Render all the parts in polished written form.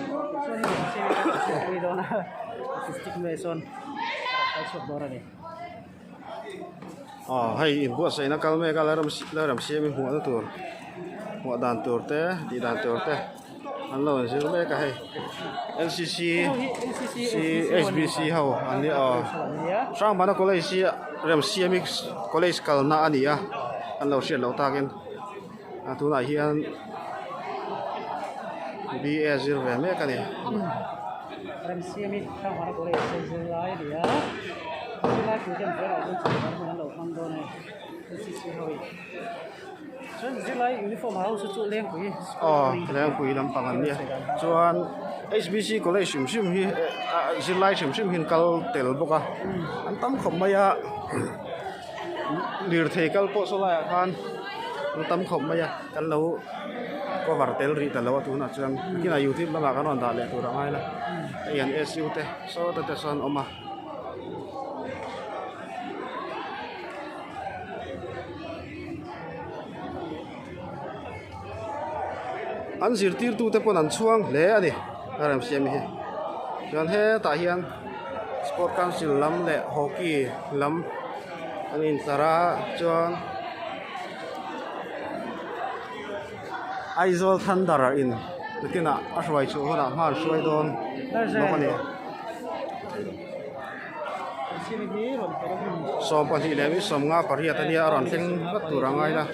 buatsaih a chuan hei a pui dawn a artistic mai sawn a kal chhuak dawn a ni. Aw hei inbuatsaihna kal mek a Lalramsiami hmuhna tur hmuah dan tur te tih dan tur te an lo inzir mek a hei N C C C H B C ho an nia aw Hrangbana college hi Remsiami college kalna a ni a an lo hriat loh takin a tunah hian B A zir ve mek a ni. Remsiami Hrangbana college a zir lai a ni a zirlai pui ten velah chuan chawlh hun an lo hmang dawn a ni N C C ho in. Chuan zirlai uniform ha ho chu chu Lengpui Aw Lengpui lampang an nia chuan H B C college hrim hrim hi zirlai hrim hrim hi an kal tel bawk a an tam khawp mai a lirthei kal pawh saw laiah khan an tam khawp mai a kan lo cover tel rih ta lo a tunah chuan kinah youtube lamah kan rawn dah leh tur a ngai la hei an S U te sawta te sawn an awm a. An zirtirtute pawn an chhuang hle a ni a remsiam hi chuan hetah hian sport council lam leh hockey lam an intlar a chuan Aizawl Thunder in nakinah a hruai chhuah hunah hma an hruai dawn bawk a ni. 22 leh 58 a nia a rawn thleng vat tur a ngai la.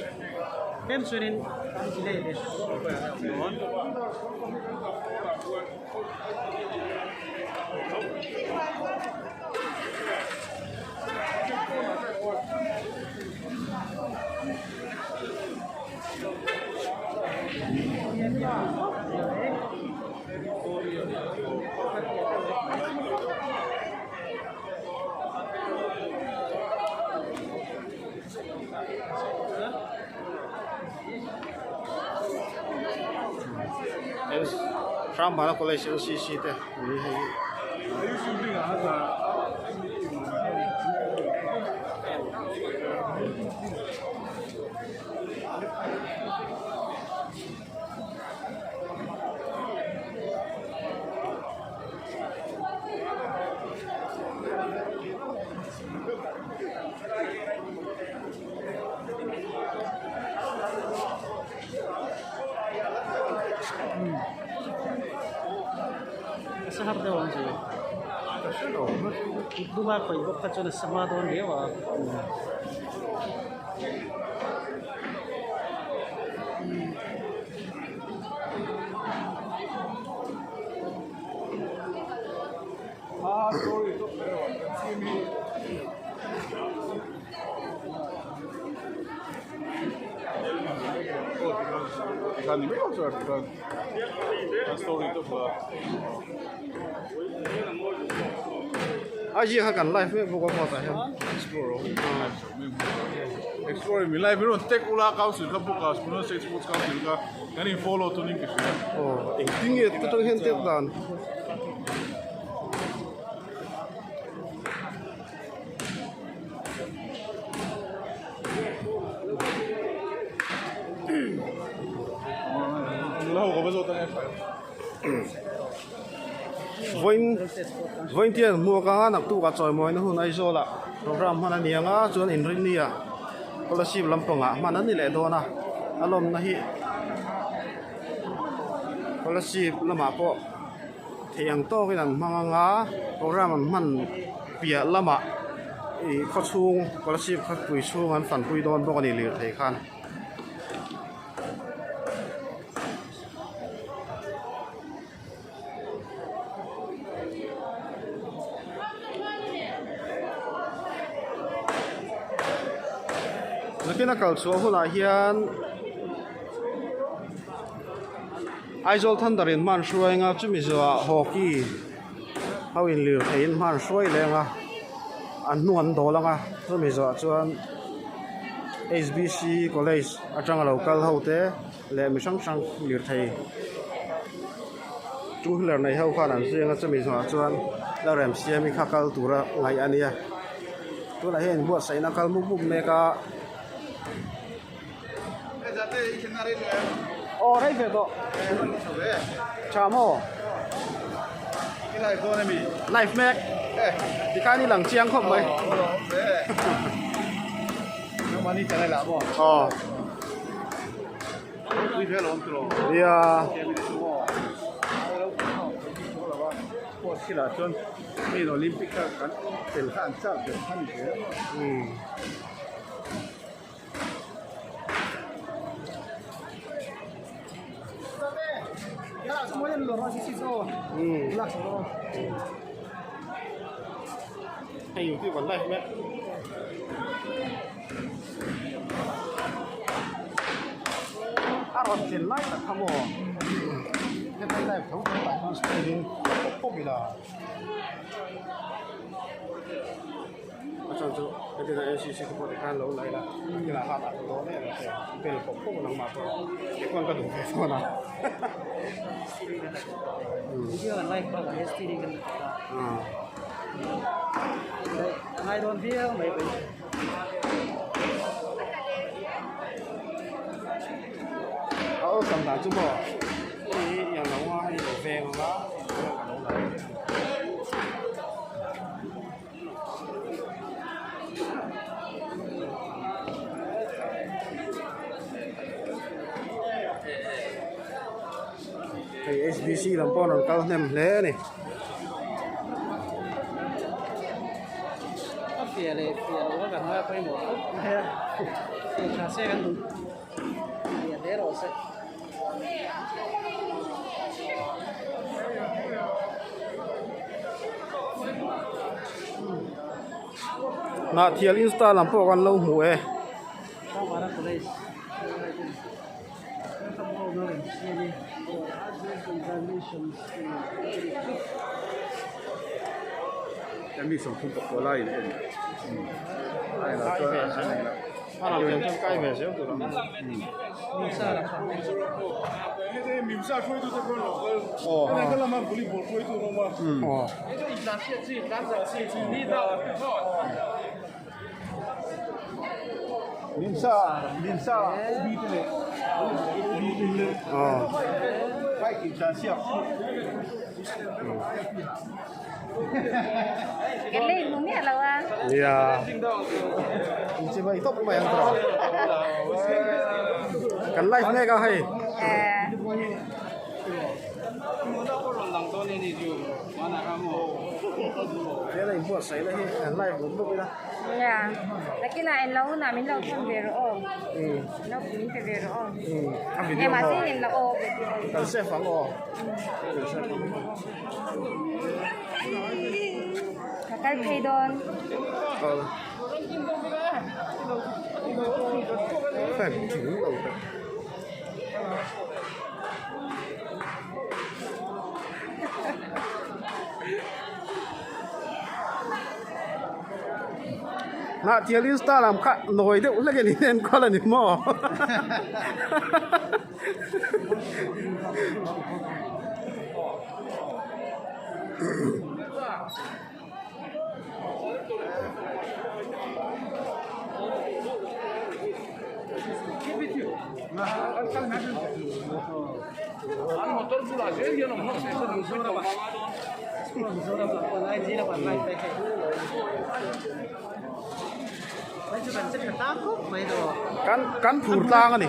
Hrangbana College N C C te ni hei hi. Sahar deuh ang chu duma khawih bawk kha chuan a sa hma dawn riau a. A ziak kha kan live mek bawk a kawtah hian aw engtin nge ta tang hian tep dan. Vawiin vawiin te hian hmuak a naktuk ah chawimawina hun Aizawl ah program hman a ni ang a chuan inrinni ah scholarship lampangah hman an ni leh dawn a a lawmna hi scholarship lamah pawh. Thei ang tawkin an hmang ang a, program an hman piah lamah ih khaw chhung scholarship khawpui chhung an fanpui dawn bawk a ni lirthei khan. Nakin a kal chhuah hunah hian. Aizawl Thunder in hman hruai anga chumi zawhah hockey ho in lirthei in hman hruai leng a an hnung an dawl ang a chumi zawhah chuan H B C college atanga lo kal ho te leh mi hrang hrang lirthei two wheeler nei ho khan an zui ang a chumi zawhah chuan la remsiami kha kal tura ngaih a nia tunah hian inbuatsaihna a kal mup mup mek a. Aw rei ve tawh. Tha maw? Live mek. Tikhan i lang chiang khawp mai. Aw. Nia. Umm. Hei youtube an live mek. A rawn tlin lai tak kha maw hetlai live tho tho tah hian style in pawp pawp ila. A chuan chu heti na NCC te pawh tikhan lo la ila kila hat ah ka dawn em em vel pawp pawp nangmah pawh kei pawn ka duh ve dawn a. A awlsam dan chu maw hei hi lo a hei lo veng ang a ka lo la. Hei HBC lam pawh an rawn kal hnem hle a ni. A fiah leh fiah loh a kan ngai pawimawh khawp mai a, fiah tha se kan duh fiah hle rawh se. Hnahthial insta lam pawh kan lo hmu e. Kai ve zel tur a. Nia inchimai tawp mai ang tawh kan live mek a hei. Hela inbuatsaih na hi an live bawk bawk ila. Nia nakinah en lo hunah min lo thawn ve rawh aw. Lo min pe ve rawh aw. A video maw. Mahse in la aw video. Kan save ang aw. Ka kal phei dawn. Kal. Fan thing lo te. Hnahtial insta lam kha nawi deuh hlek in in enkawl a ni maw? Kan kan phur tlang a ni.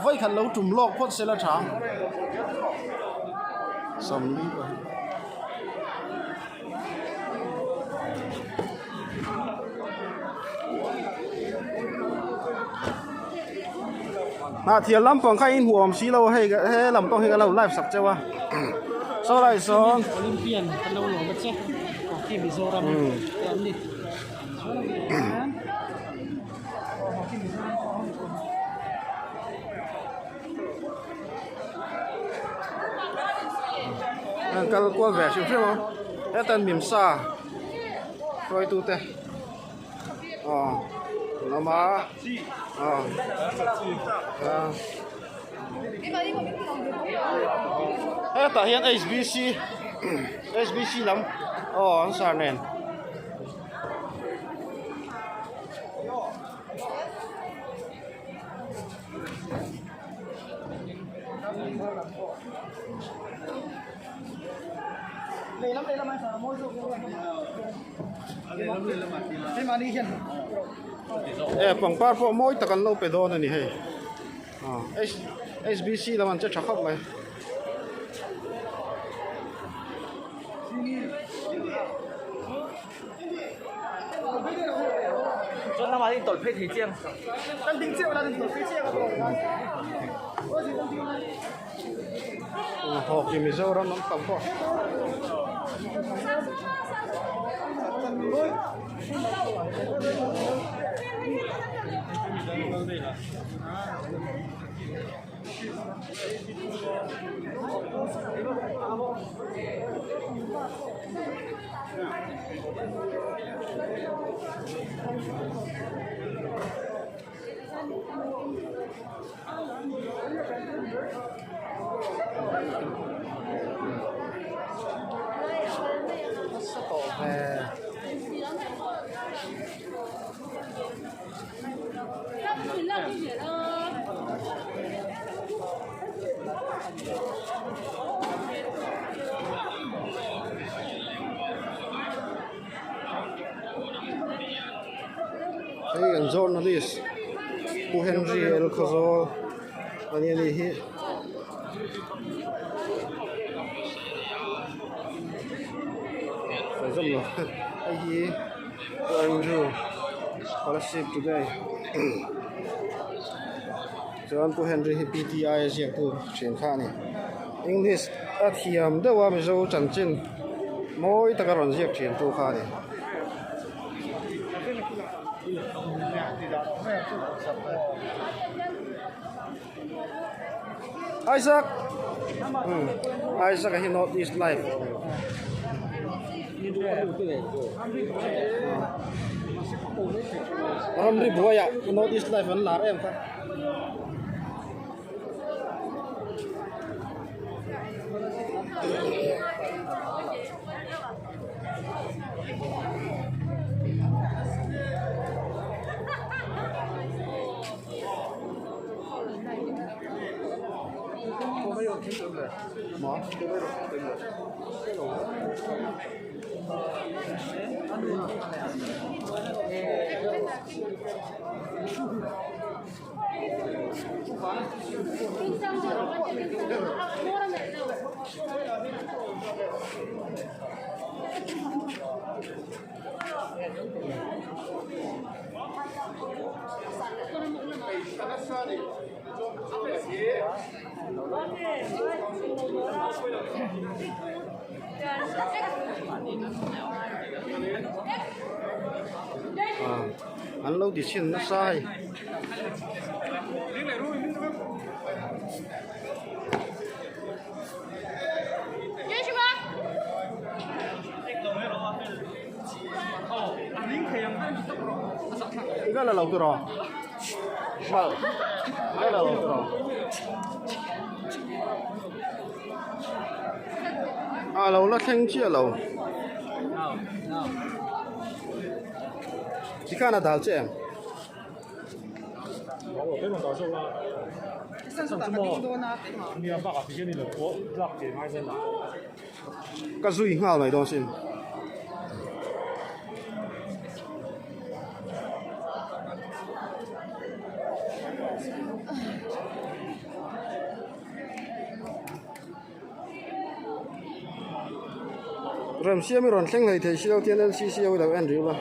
Vawi khat lo tum lawk phawt se la tha sawmli pahnih. Hnahthial lampang kha in hmuh awm si lo a hei he lampang hi ka lo live sak cheu a saw lai sawn Olympian kan lo lawm a che hockey Mizoram te an ni An kal kual ve hrim hrim a hetan mimsa hruaitu te aw an awm a aw. Hetah hian HBC HBC lam aw an sar nen. E pangpar pawh mawi tak an lo pe dawn a ni hei HBC lam an che tha khawp mai. Hawk hi Mizoram an tam pawh. Nasa tawh ve. Hei an journalist Pu Henry L Khawzawl a ni a nih hi. Sawi zawm lo hei hi Pu Andrew scholarship today chuan Pu Henry hi PTI a ziaktu thin kha a ni English a thiam deuh a Mizo chanchin mawi taka rawn ziak thin tu kha a ni. Isaac Isaac a hi North East Life ramri buaiah North East Life an lar em kha. An lo ti chhin nasa hei. Ika la lo tu ro. Mal. Ika la lo tu ro. A lo la thleng chiah lo. Tikhan a dal che em? Ka zui nghal mai dawn sin. Remsiam i rawn thleng hlei thei silo tian LCC ho i lo en riu la.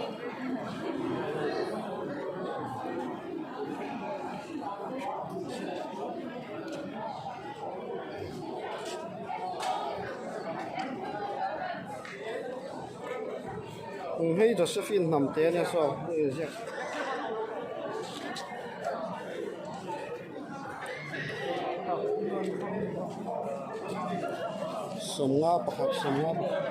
Hei Josephine hnam te ania saw inziak. Sawmnga pakhat sawmnga pakhat.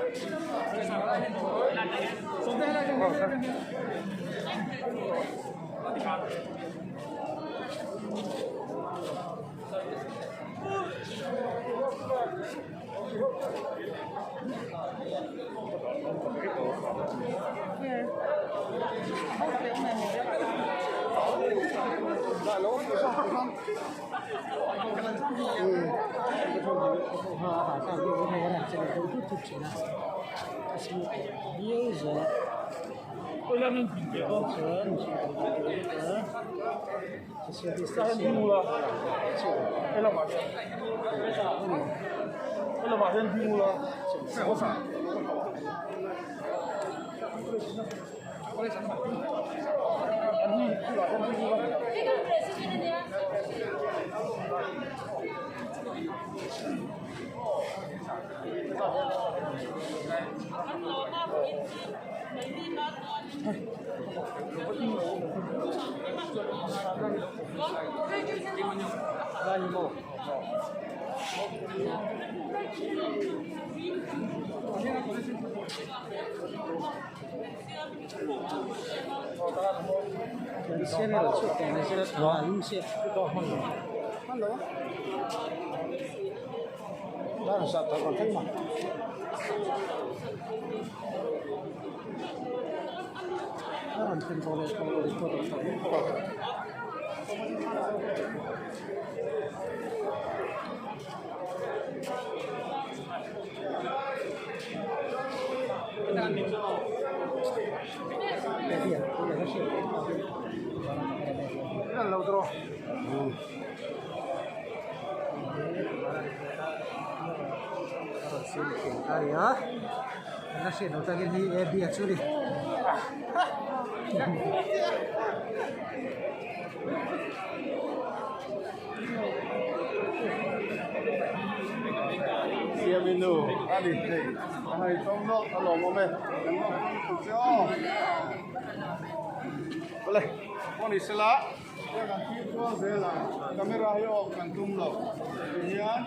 Siaminu a ni hei a hei tawng nawk a lawm awm e kan lawm awm tur che aw awle pawh ni sela heng kan thlir kual zel ang camera hi off kan tum lo tihian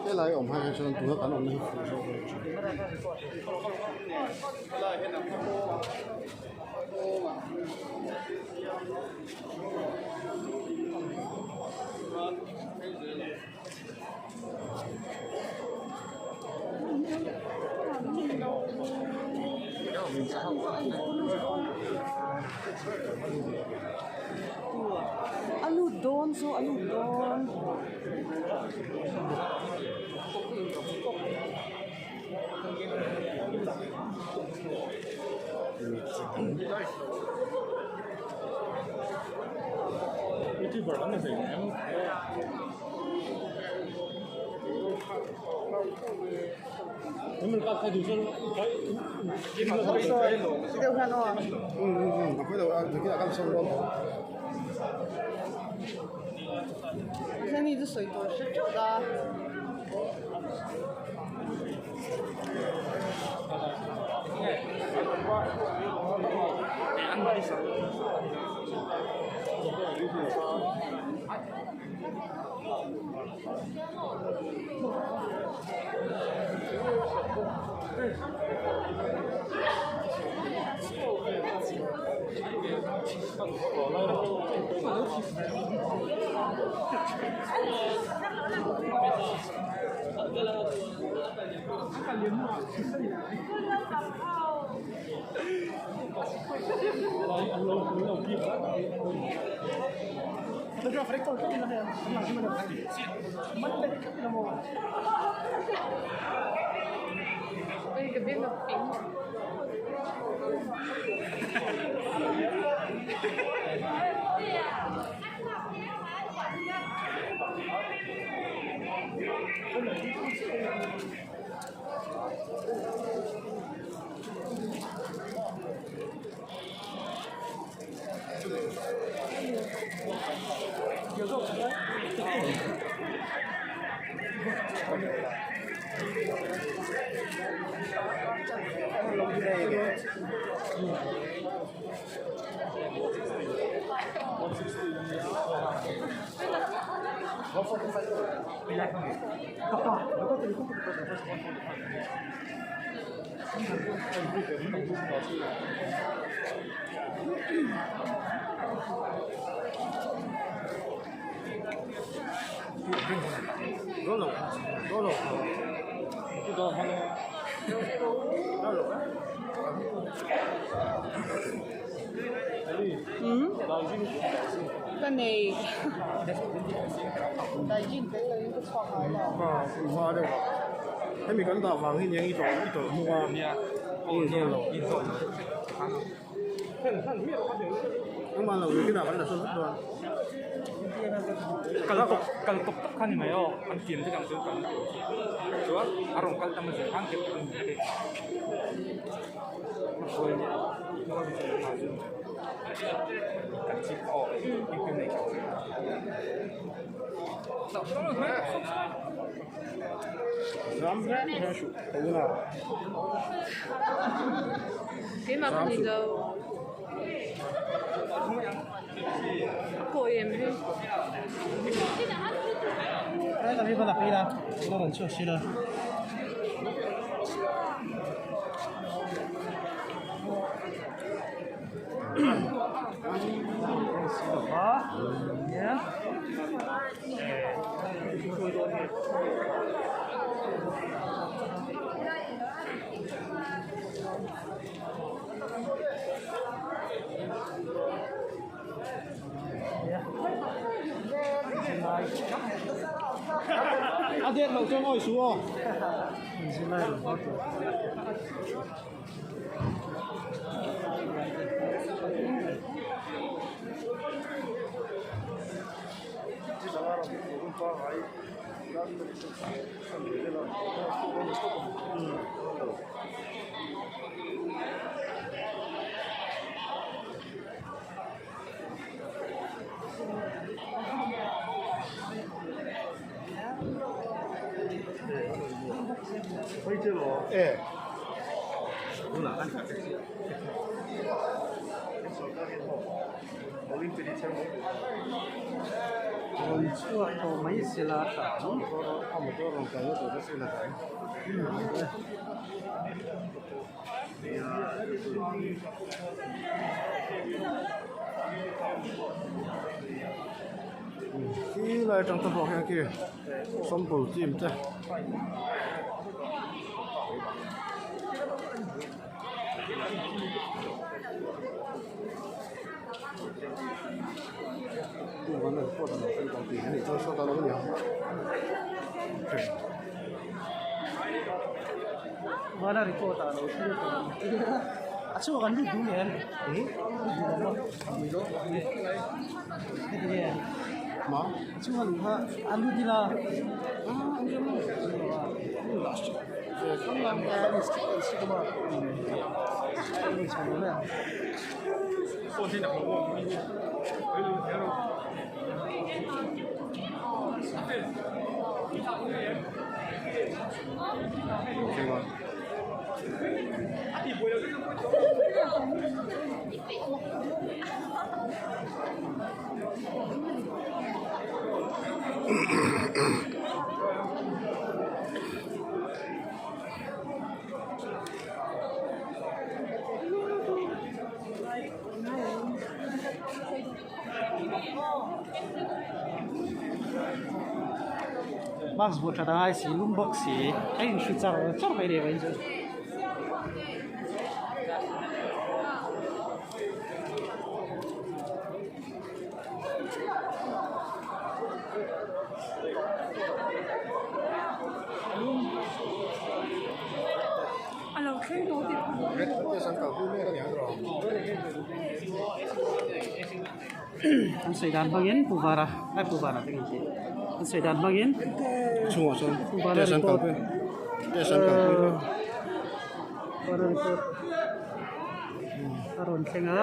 Helai awm hai chuan tuna kan awmna hi fuh zawk a ni thin. A lut dawn chu a lut dawn. Ka nei Daijin tel lo in ka chhuak ngai lo. Hemi kan dah vang hi niang i tawlh i tawlh hnung a i inzawn lo. Engmah lo nikin ah kan la sawn vek dawn. Kal tawp kal tawp tak kha ni mai aw an tiam vek ang chu kan tur chu chuan a rawn kal tam a zir khan kep kan ni te Keimah ka ni lo. A kawi em hi. A det loh chuan awi suh aw. E. Rawn chhuak tawh mai sela tha ang. A motor rawn kalna tur te sela tha ang. Khi lai atang te pawh khian khi sample team te. Vana record ah lo thlir tawh ang a chhuak an lut duh nen lut duh lo maw a chhung a luh kha an lut ila Mask vuah that a ngai si lum bawk si a inhru char char mai leh mai chu. A lo thleng tawh tih An sawi dan hmangin Pu Vara ai Pu Vara te kan tih an sawi dan hmangin Chungah chuan Pu Vara test an report kalpui test an kalpui mek. Vara report a rawn thleng a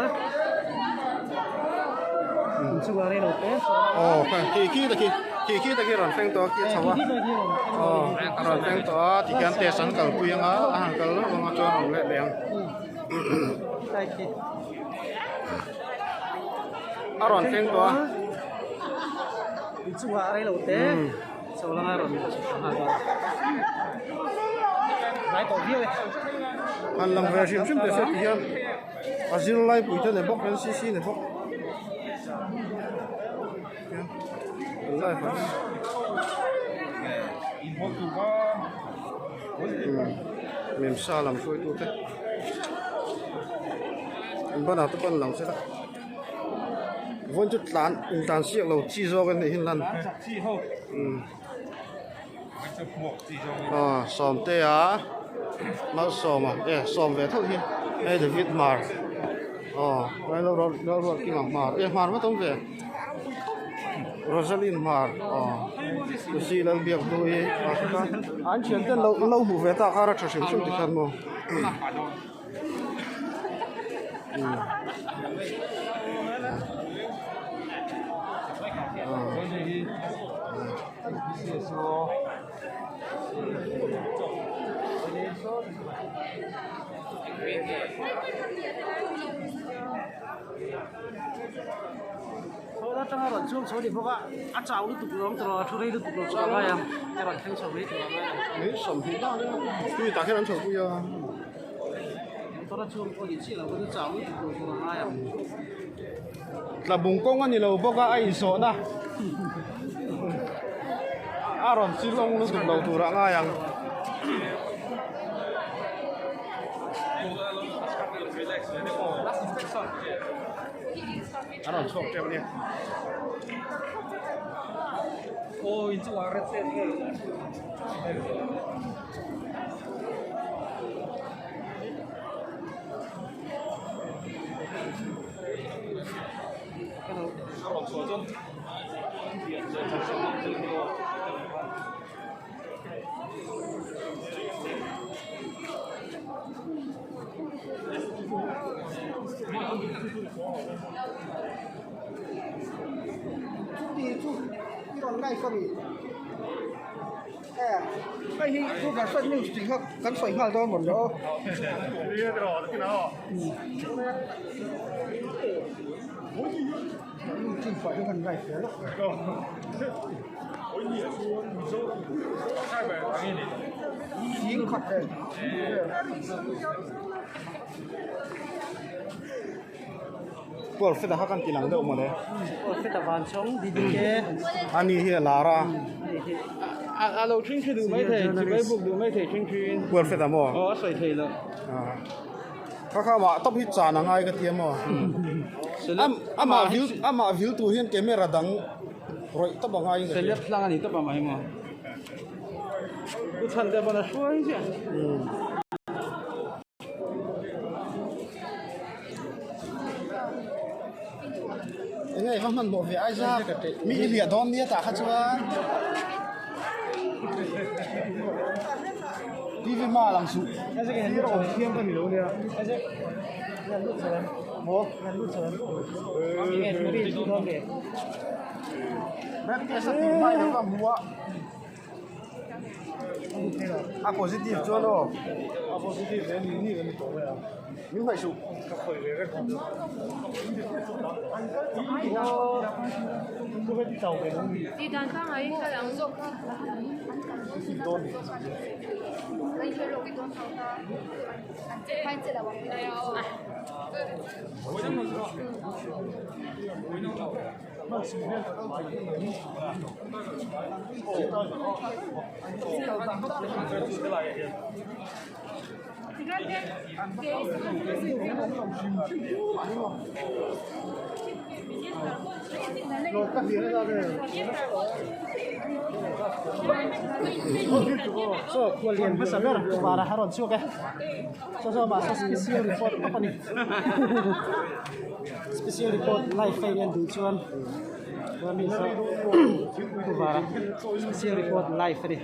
in chungah rei lo te Aw khi khi te khi khi khi te khi rawn thleng tawh a khi a chho a aw a rawn thleng tawh a tikhian test an kalpui ang a a han kal lawk ang a chuan a rawn let leh ang. A rawn thleng tawh a. Inchungah rei lo te chho langa rawn chhuk thla nghal dawn a. Tlai tawh viau e. Han lang ve hrim hrim te se ti hian a zirlai pui te nei bawk NCC nei bawk. Mimsa lam hruaitu te an banah te pawh an lang sela vawiin chu tlan intlan siak lo chi zawk a nih hi lan aw sawmtea malsawma e sawm ve tho hi hei david hmar aw lalruatkima hmar e hmar ngawt awm ve. Rosaline Hmar aw Lucy Lalbiakhlui an thian ten lo lo hmuh ve tak kha a tha hrim hrim tikhan maw Sawi atanga rawn chuang chho a ni bawk a, a chau lutuk lo ang tawh a thu rei lutuk lo chu a ngai ang, a rawn thleng chho mai tur a ngai ang. Ni sawmhnih dan a tui tah hian an chho pui a. Motor a chuang pawh ni chiah lo kha chu chau lutuk lo tur a ngai ang. Tlabung kawng a ni lo bawk a, a insawhna a rawn chilawng lutuk lo tur a ngai ang. An rawn chhuak teuh ania. Paul Feta kha kan ti lang deuh mawle. Paul Feta van chawng DDK. Ani hi a lar a. A lo thing thi duh mai thei, chibai buk duh mai thei thing thi in. Paul Feta maw? Aw a sawi thei lo. Kha kha mah top hi chan a ngai ka ti a maw? Amah vil amah vil tur hian camera dang rawih tawp a ngai in ka hria. Celeb hlang a ni tawp a mai maw? Pu chhan te pawn a hruai chiah. Enge i va hmanhmawh ve Isaac mi i liah dawn nia tah kha chuan TV hma ah lang suh a positive chuan aw a positive ve ni ni kan ni tawh mai a min hnaih suh ka khawih ve reng Chaw khuallian hmasa ber vara a rawn chhuak e chaw chaw mahse special report tawp a ni special report live a in en duh chuan chuan mi saw vara special report live a ni.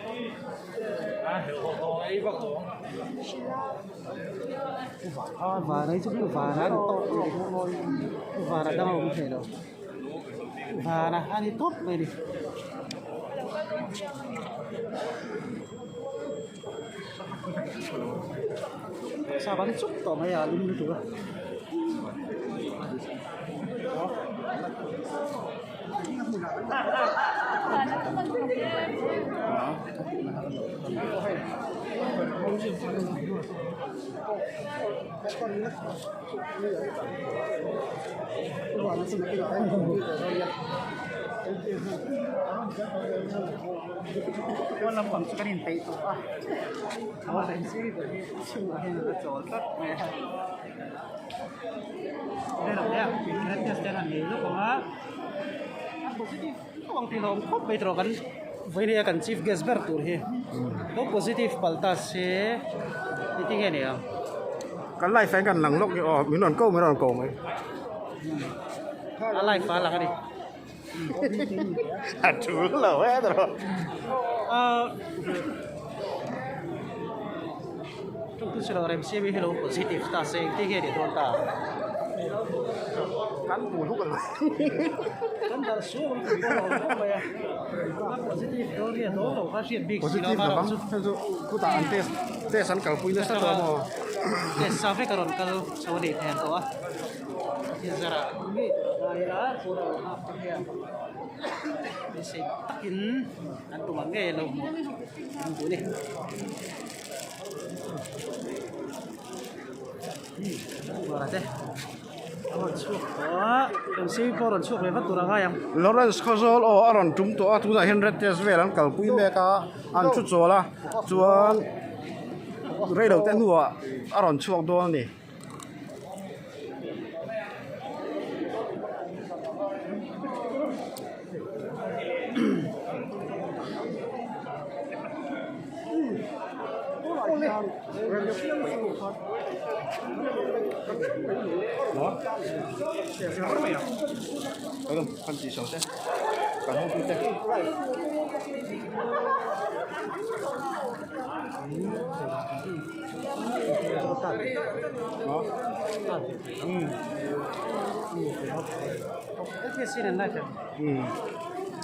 Vara hi chu vara a ni tawp mai vara dang a awm thei lo vara a ni tawp mai a ni. Sava hi chuk tawh mai a lum lutuk a. Pawn lampang chu kan inpeih tawh a a remsiami ber hi chhungah hian a la chawl tlat mai a test te an han nei lawk ang a a positive viau ang tih hlauhawm khawp mai tawh kan vawiin a kan chief guest ber tur hi lo positive palh ta se engtin nge ni ang. Kan live ah hian kan lang lawk hi aw min rawn ko min rawn ko mai. A live ah a lang a ni. A tul lo e tawh. Ṭawngtu chu lo rem siam hi lo positive ta se engtin nge ni dawn ta. Kan hmu hluk ang. Kan darh suau ang tih pawh a lo awm mai a. A positive dawn nge dawn lo kha hriat bik si lo Positive lovang hei chu khutah an test test an kalpui nasa tawh maw. Test sa vek a rawn kal chho a nih hmel tawh a. Zara ngei tur a ngai a tuna lo nghak te hian beisei takin an tum ang ngei lo hmuh an duh a ni. Zara te a rawn chhuak tawh a MC pawh a rawn chhuak ve vat tur a ngai ang. Lawrence Khawzawl aw a rawn tum tawh a tunah hian red test vel an kalpui mek a an thu chawl a chuan reilote hnuah a rawn chhuak dawn a ni.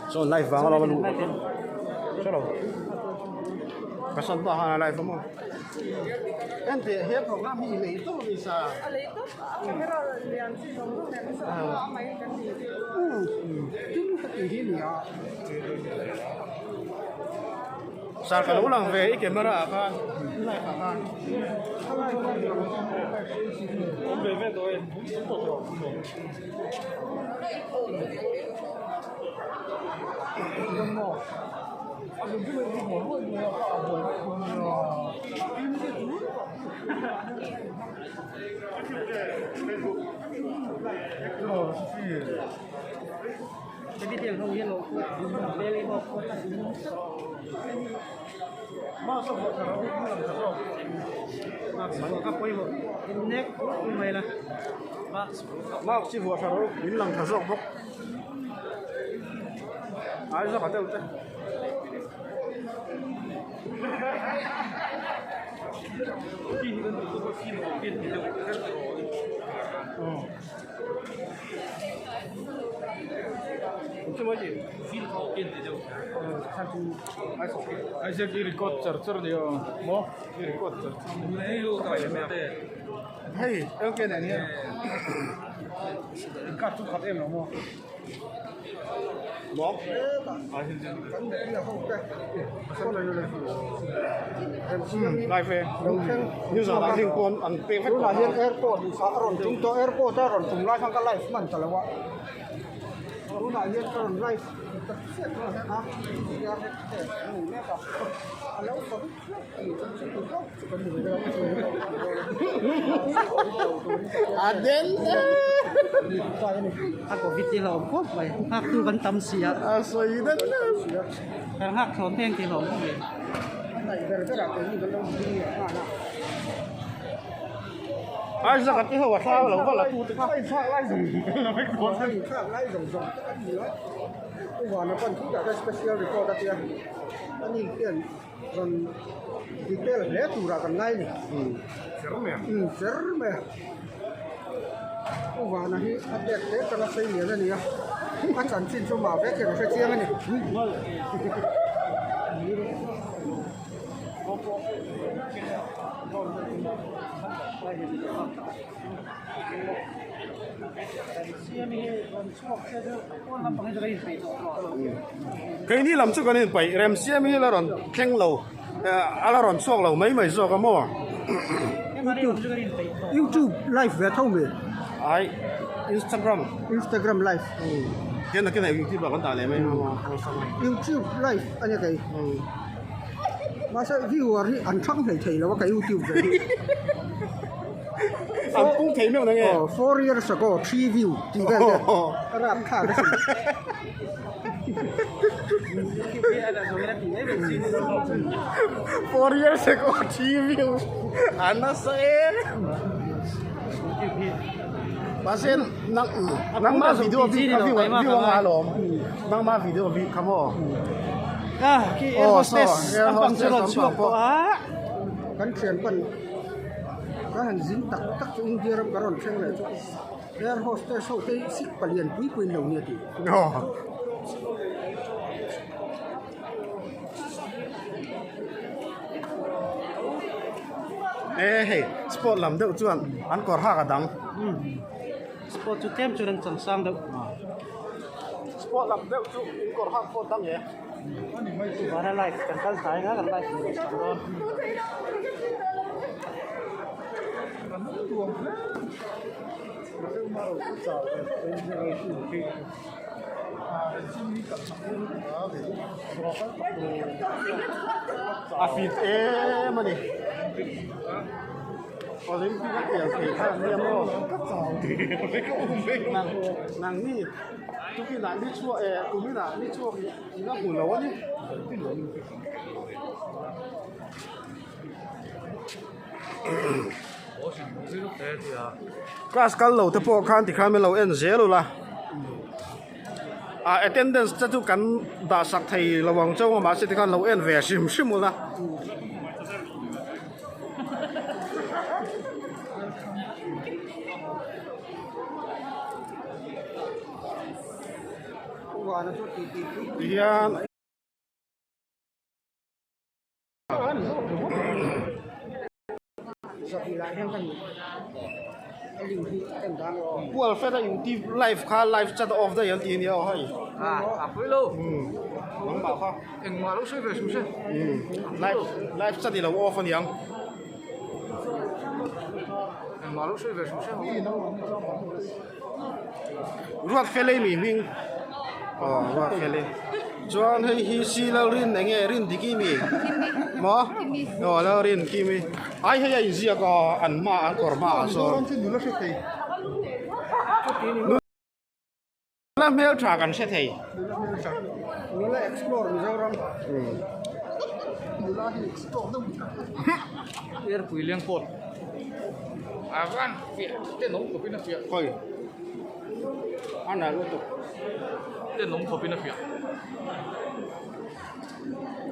Saw live vang alawm a luh hrelo ka sawn pah khan a live a maw enteh he program hi i lei tawp a ni sa Sir ka lo lang ve i camera ah khan live ah khan. Mask hi vuah tha rawh min lang tha zawk bawk ai zawk a deuh te. Hei LK nen hian maw live e nizan ah link pawh an pek vek Tunah hian airport kha a rawn tum tawh airport a rawn tum lai khan ka live hman ta lo a tunah hian ka rawn live ta chiah tunah hian a a ni mek a a lo sawi chiah a ni chu chu chu chu kan ni ve a den e A covid hi hlauhawm khawp mai nghak tu kan tam si a a sawi den em kan nghak thlawm te engti hlauhawm khawp mai. Ai zaka te ho a thla lo va la tu te kha. Keini lam chu kan inpaih Remsiami hi la rawn thleng lo a la rawn chhuak lo mai mai zawk a maw. YouTube YouTube live ve tho mi? Ai Instagram. Instagram live. Hian nakin ah YouTube ah kan dah leh mai ang a. YouTube live a nia kei. Mahse viewer hi an thang hlei thei lo a ka YouTube ve hi. An pung thei meuh nang e. Aw 4 years ago 3 view tih vel te a rap thlak asin. 4 years ago 3 view a nasa e. Mahse nang nangmah video view a view view anga alawm. Nangmah video view kha maw. Ah khi air hostess an pang chu rawn chhuak tawh a. Kan thian pan ka han zin tak tak chu India ram ka rawn thleng leh chu air hostess ho te hi sik palian pui pui in lo nia tih. E hei sport lam deuh chuan an kawr hak a dang. Sport chu tlem chuan an changsang deuh. Sport lam deuh chu in kawr hak pawh dang e. Vana live kan kal hnai nga kan live leh chang dawn. A fit em a ni. Olympic a pian thei kha an nia maw? Nang nang ni tukinah ni chhuak eh kuminah ni chhuak in a hmu lo a ni. Class kal lo te pawh khan tikhan min lo en zel ula ah attendance te chu kan dah sak thei lo ang chauh a mahse tikhan lo en ve hrim hrim ula. Tihian. Pu Alfred a YouTube live kha live chat off daih an ti ania aw hei. A pui lo. Nangmah kha. Engmah lo sawi ve suh se. Live live chat i lo off aniang. Engmah lo sawi ve suh se. Ruat Felei mi hming aw Ruat Felei chuan hei hi si Lalrin eng nge rin dik i mi maw aw Lalrin kim i ai hei a inziak a an hma an kawr hma ah sawn nula hmeltha kan hre thei nula explore Mizoram nula hi Airpui leng pawt a van fiah tenawm khawpin a fiah. Khawi a nalh lutuk. Tenawm khawpin a fiah.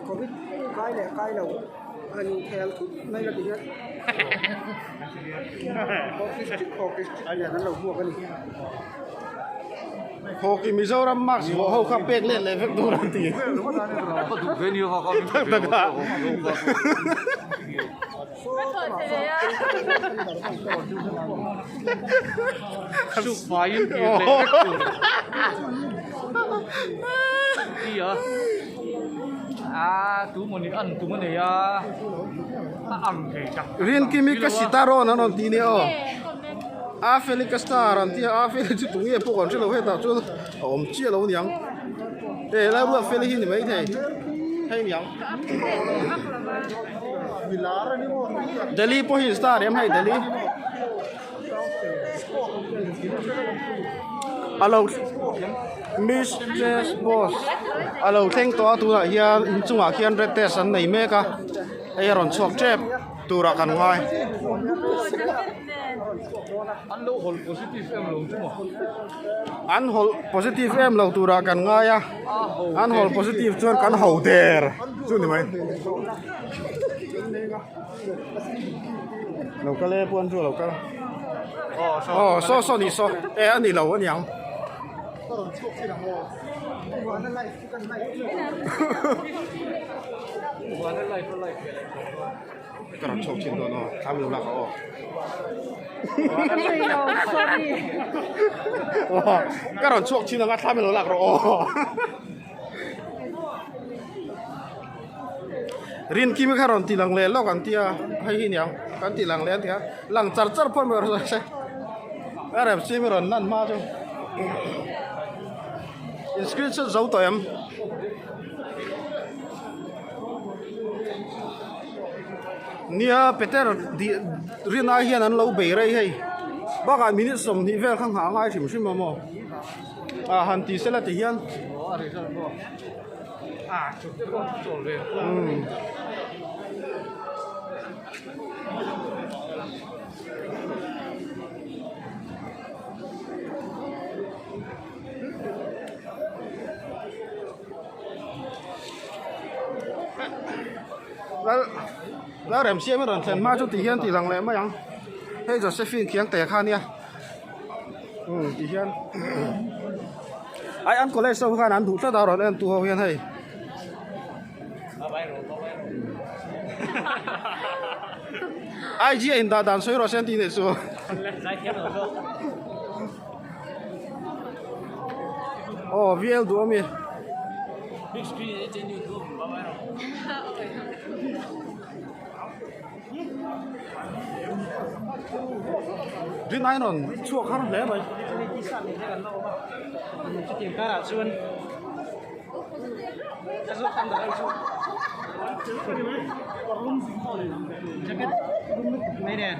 Covid kai leh kai lo an inkhel thut mai la ti hian hockey stick hockey stick lian an lo hmuak a ni. Hockey Mizoram mask vuah ho kha pek let leh vek tur an ti. Tak tak a. Rinkimi ka sitaron an rawn ti nia aw. A feli ka star an tia a feli chu tunge pawh kan hrelo hetah chuan a awm chiah lo aniang e helai ruat feli hi ni maithei hei aniang Delhi pawh hi star em hei Delhi a lo Mistress Boss a lo thleng tawh a tunah hian inchungah khian red test an nei mek a hei a rawn chhuak tep. Turah kan ngai. An lo hawlh positive em lo chu maw? An hawlh positive em lo turah kan ngai a, an hawlh positive chuan kan ho der chu ni mai. Lo kal e puan chu a lo kal. Aw saw saw ni saw e a ni lo a niang. Ka rawn chhuak thin dawn aw, thla min lo lak aw. Ka rawn chhuak thin anga thla min lo lak rawh aw. Rinkimi kha rawn ti lang leh lawk an tia hei hi niang. kan tih lang leh an ti a lang char char pawh mai rawh se a rem si mi rawn lan hma chu in screenshot zo tawh em. Nia Peter tih rin ai hian an lo bei rei hei bakah minute 20 vel kha nghah a ngai hrim hrim a maw ah han ti sela ti hian Lal lal remsiam hi rawn thlen hma chu ti hian tih lang leh mai ang hei Josephine khiang te kha ania umm ti hian ai an college ho khan an duh tlat a rawn en tu ho hian hei IG a indah dan sawi rawh se an tih neih chu. Aw VL duh ami. Rin aiin rawn chhuak har hle mai. Chutiang karah chuan ka zawk ang dah chu jacket lum lutuk mai nen.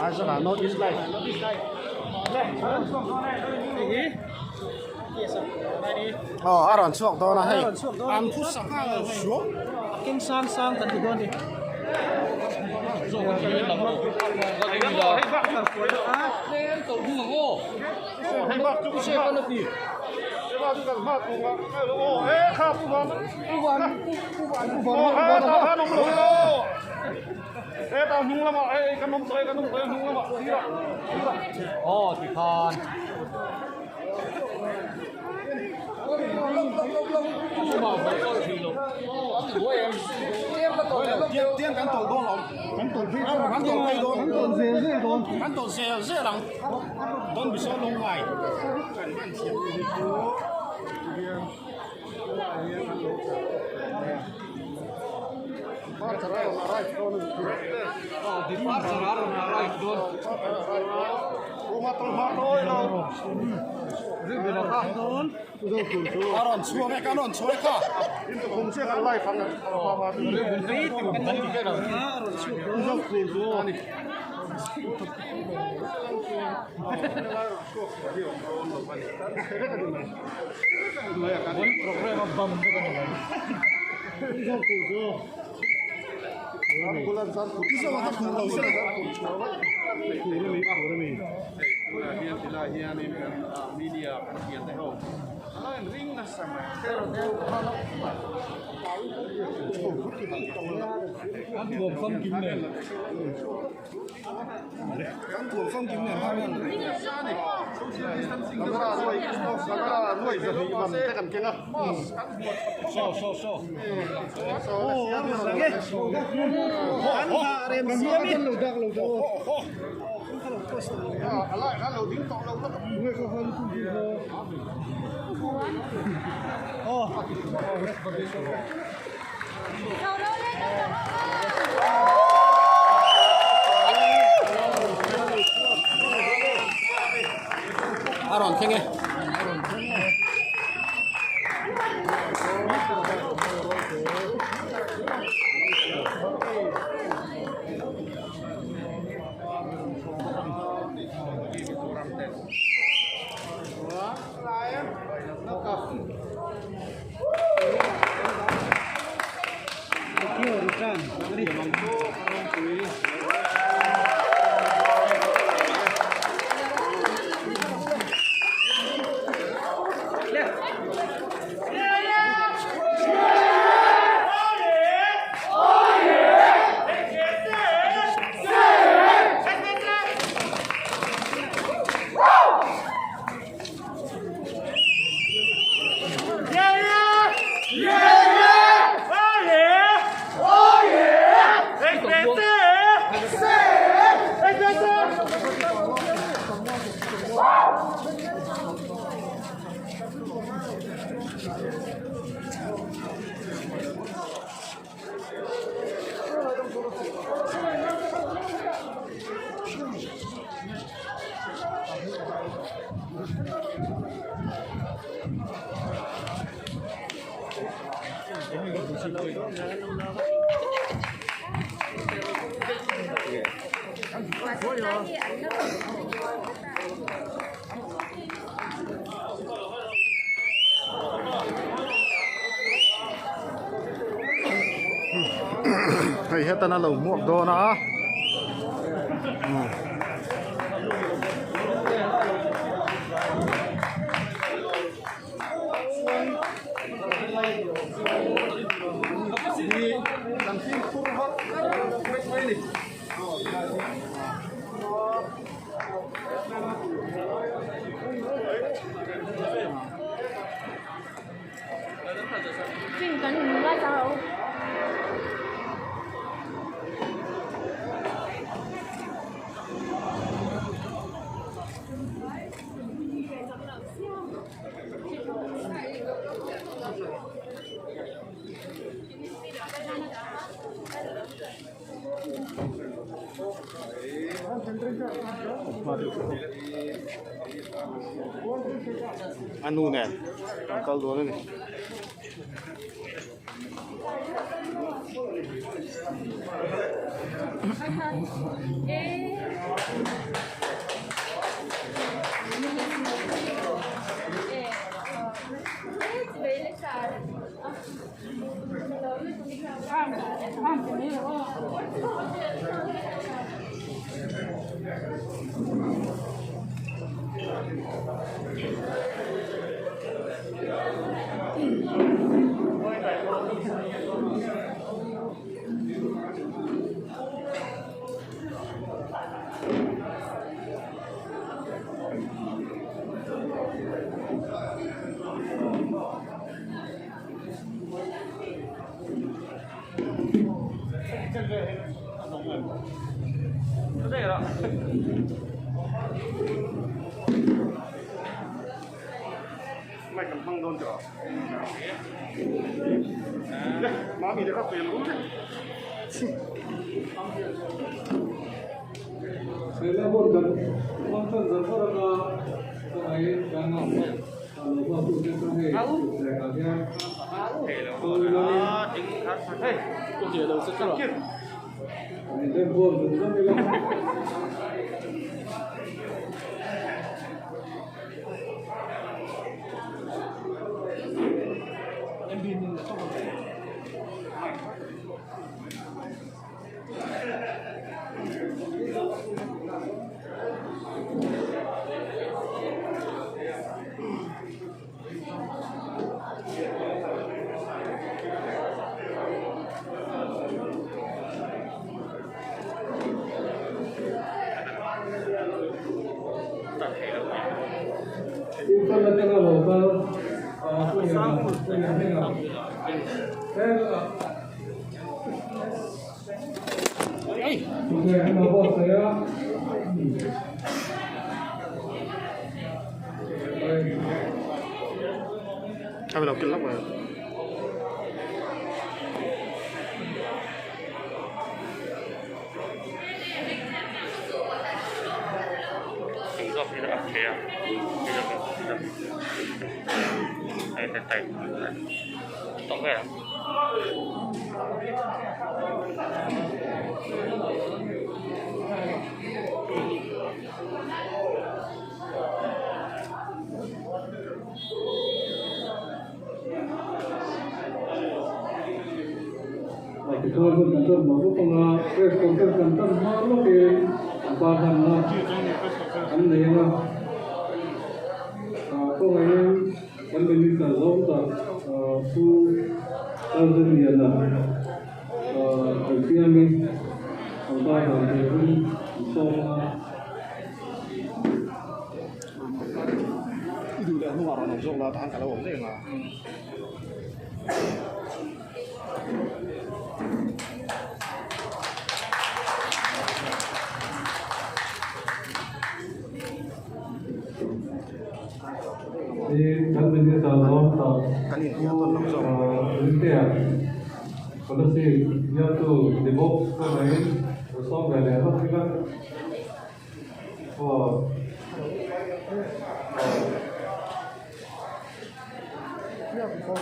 Isaac-a North East Life aw a rawn chhuak dawn a hei an phu sangha lo suam keng sang sang kan ti dawn a ni. Tiang kan tawlh dawn lo kan tawlh phei dawn kan tawlh phei dawn kan tawlh zel zel dawn kan tawlh zel zel ang dawn biso lung ngai kan hman thiam hi chu hian tunah hian an lo departure a rawn arrive dawn a ni departure a rawn arrive dawn a rawn chhuak e kan rawn chhuak e kha Kan thuam famkim nen khan kan keng a. A rawn thleng e. Hei hetan a lo hmuak dawn a. A nu nen an kal dawn a ni. Tin,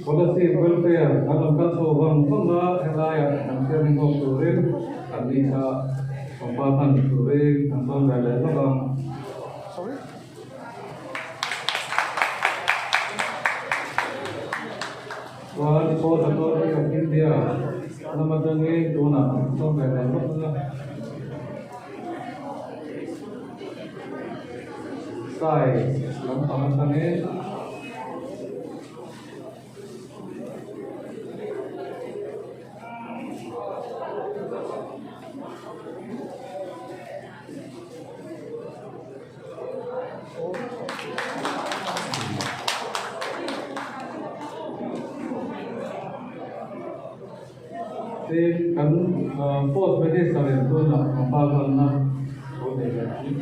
Kolasib Welfare an rawn kal chho vang vang a, helaiah kan siam inngawk turin an ni kha pangpar hman turin an sawn ve leh lawk ang. Chuan Sports Authority of India lam atangin tunah an sawn ve leh lawk ang a. Sai lampang atangin Tin, kan Sports Minister in tunah pangpar hmanna thu nei leh ang.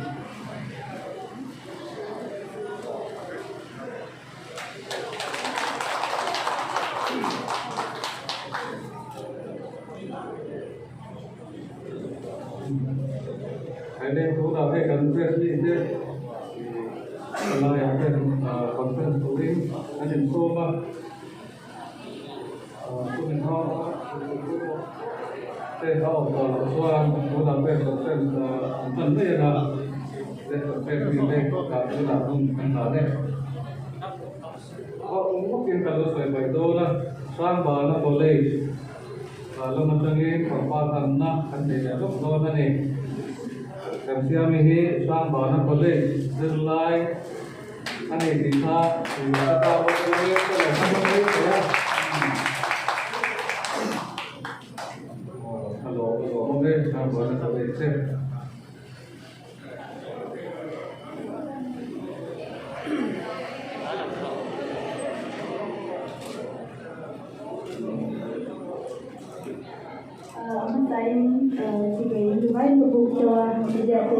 Hei tunah hei kan press mi te palaiah ten conference turin an insawm a. Hei a awm tawh loh chuan tunah press conference an hman mai ang a, press conference mi te tunah hun an hlan e. A awm bawkin ka lo sawi mai dawn a, Sangbana College lam atangin pangpar hanna kan nei leh lawk dawn a ni. Remsiami hi Sangbana College zirlai a ni tih kha ka ta pawh chu ka lo hre mai thei a. A lawm a lawm awm e, Sangbana College te. Hmasain sipai dubai ka buk cheu a media te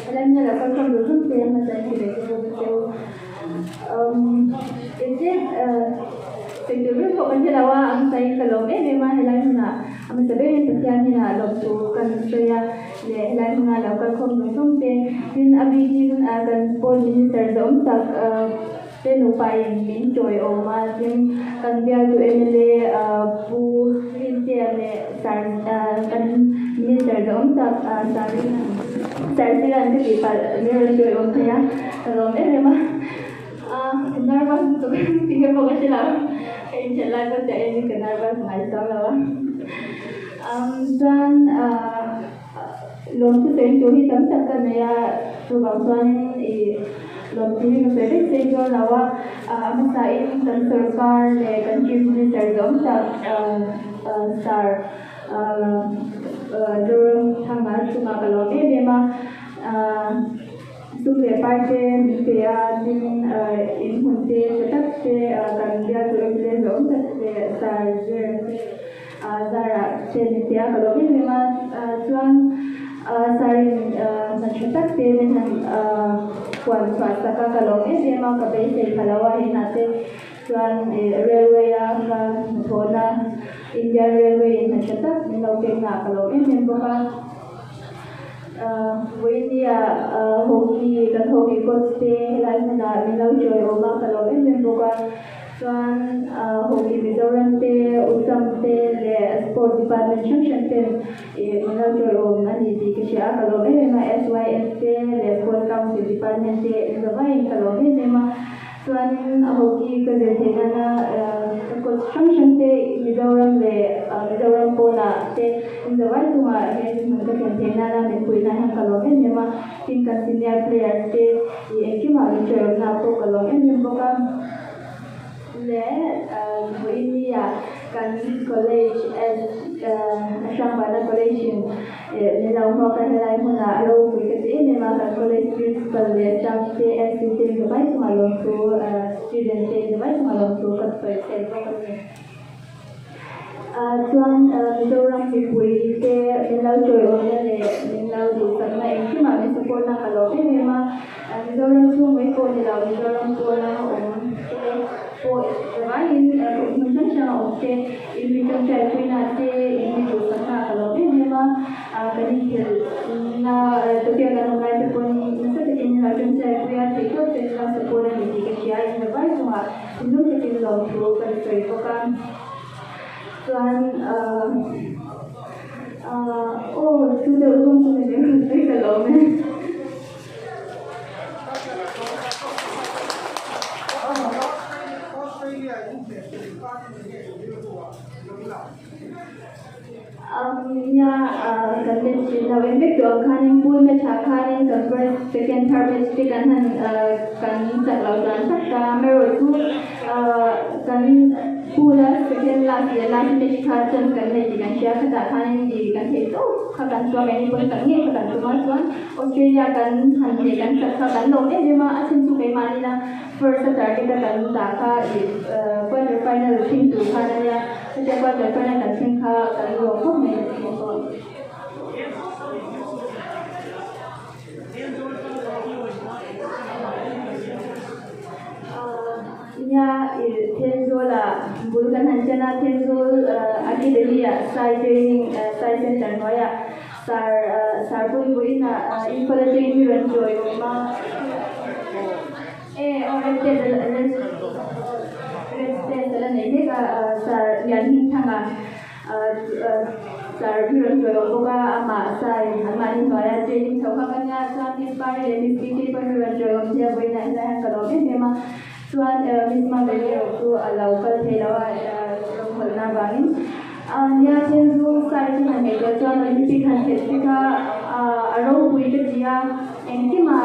helai hmuna lo kal khawm duh hlum te hmasain sipai ka buk cheu engche sawi tur ber pawh kan hre lo a hmasain ka lawm em em a helai hmunah a hmasa berin Pathian hnenah lawmthu kan sawi a. Leh helai hmanga lo kal khawm zawng zawng te tin a bikin kan sport minister zawng tak te nupa in min tawiawm a tin kan bialtu mla pu Rintea leh sir kan minister zawng tak sir Silan ka tih palh min rawn tawiawm thei a ka lawm em em a ka nervous lutuk tih hi pawh ka hre lo ka inthian lai pawh chiah in ka nervous ngai chuang lo a. Chuan lawmthu sawi tur hi tam tak ka nei a, chuvang chuanin ih lawmthu hi ka sawi vek thei dawn lo a, a hmasain kan sorkar leh kan chief minister zawng tak sir Zoramthanga chungah ka lawm em em a. Sum leh pai te min pe a, tin in hmun te tha tak te kan bialtu mla zawng tak leh sir Zira te Zarah te min pe a, ka lawm em em a, chuan Sarin hna tha tak te min han puan chhuah sak a, ka lawm em em a, ka beisei pha lo a he hna te chuan railway a ka hnathawhna Indian Railway in hna tha tak min lo pek na ah ka lawm em em bawk a. Vawinia hockey kan hockey coach te helai hmunah min lo tawiawm a ka lawm em em bawk a chuan hockey Mizoram te Usam te leh sport department hrang hrang ten ih min lo tawiawm a ni tih ka hria a ka lawm em em a SYF te leh sport council department te engzawmaiin ka lawm em em a. Chuanin hockey ka zir theih nana ka coach hrang hrang te Mizoram leh Mizoram pawnah te inzawai chungah he hmun ka thlen theih nana min puih nan hian ka lawm em em a, tin kan senior players te ih engkimah min hriarawmna pawh ka lawm em em bawk a. Leh vawiin kan college Hrangvana College in Min lo hmuak a, helai hmunah ropui ka ti em em a, kan college principal leh staff te, SC te zavai chungah lawmthu, student te zavai chungah lawmthu ka sawi tel bawk a ni. Chuan Mizoram mipui te min lo tawiawmna leh min lo duhsakna engkimah min support na ka lawm em em a, Mizoram chhung mai pawh ni lo, Mizoram pawna awm te pawh zavaiin hmun hrang hranga awm te in mi tawngtaipui-na te in mi duhsakna ka lawm em em a, kan inkhelhna Tokyo kan awm lai te pawn. support a ni tih ka hria in vai chungah thinlung takin lawmthu kan sawi bawk a chuan ahh ahh aw chu deuh zawng chu ni mai rawn sawi ka lawm e. Nia kan match lo en vek tawh ang khanin pool match ah khanin kan first second third match te kan han kan chak loh dan tak ta amaherawh chu kan pool a second last leh last match kha chance kan nei tih kan hria khatah khanin ih kan theih tawp kha kan chuang mai ni pawn chak ngei kha kan tum a chuan Australia kan han hneh kan chak kha kan lawm em em a a chhan chu keimahni la First a target a kan dah kha ih quarter final thleng tur khan a nia, hetia quarter final kan thleng kha kan lawm khawp mai a ti bawk. Nia ih Thenzawl ah bul kan han chen a, Thenzawl Academy ah Sai training Sai center hnuaiah Sar Sar Puipuiin ah Imphal atangin mi rawn chawi awm a. E aw red test a red test a la nei mek a sir Lianhmingthanga sir hi rawn chawi awm bawk a amah sai anmahni hnuaia training chho kha ka nia chuan Miss Pari leh Miss Bk pawh hi rawn chawi awm thei a vawiinah helai hian ka lawm em em a chuan Miss Maveli erawh chu a lo kal thei lo a rawngkhawlhna avangin nia Thenzu sai chu han ngaihtuah chuan Olympic han khelh te kha a ropui ka ti a engkimah.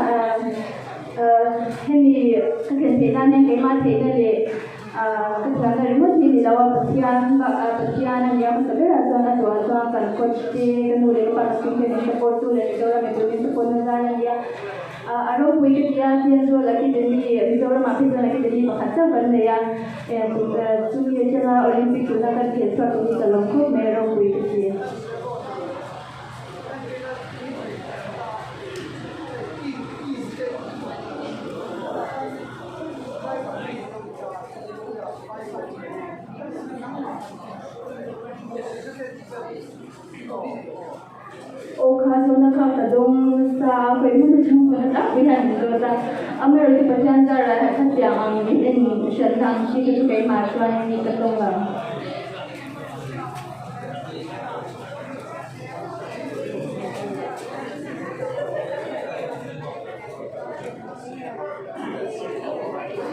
Hemi ka thlen theih nan hian keimah theihna leh ka thiamna ringawt hi ni lo a, Pathian Pathian a nia hmasa berah chuan a duhah chuan kan coach te, ka nu leh ka pa ka chhungte min support tu leh Mizoram mipui min support na zar a nia. A ropui ka ti a, Thenzawl Academy, Mizoramah phei chuan Academy pakhat chauh kan nei a, chumi atanga Olympic tuna kan khel chhuak hi ka lawm khawp mai a ropui ka ti. Aw kha zawhna kha ka dawng nasa a, khawi hmun atang pawn a tlangpui hian min zawt a, amaherawhchu Pathian zarah hian khatiang ang min en hranna ang chi kha chu keimah chuan mi ka tawng lo.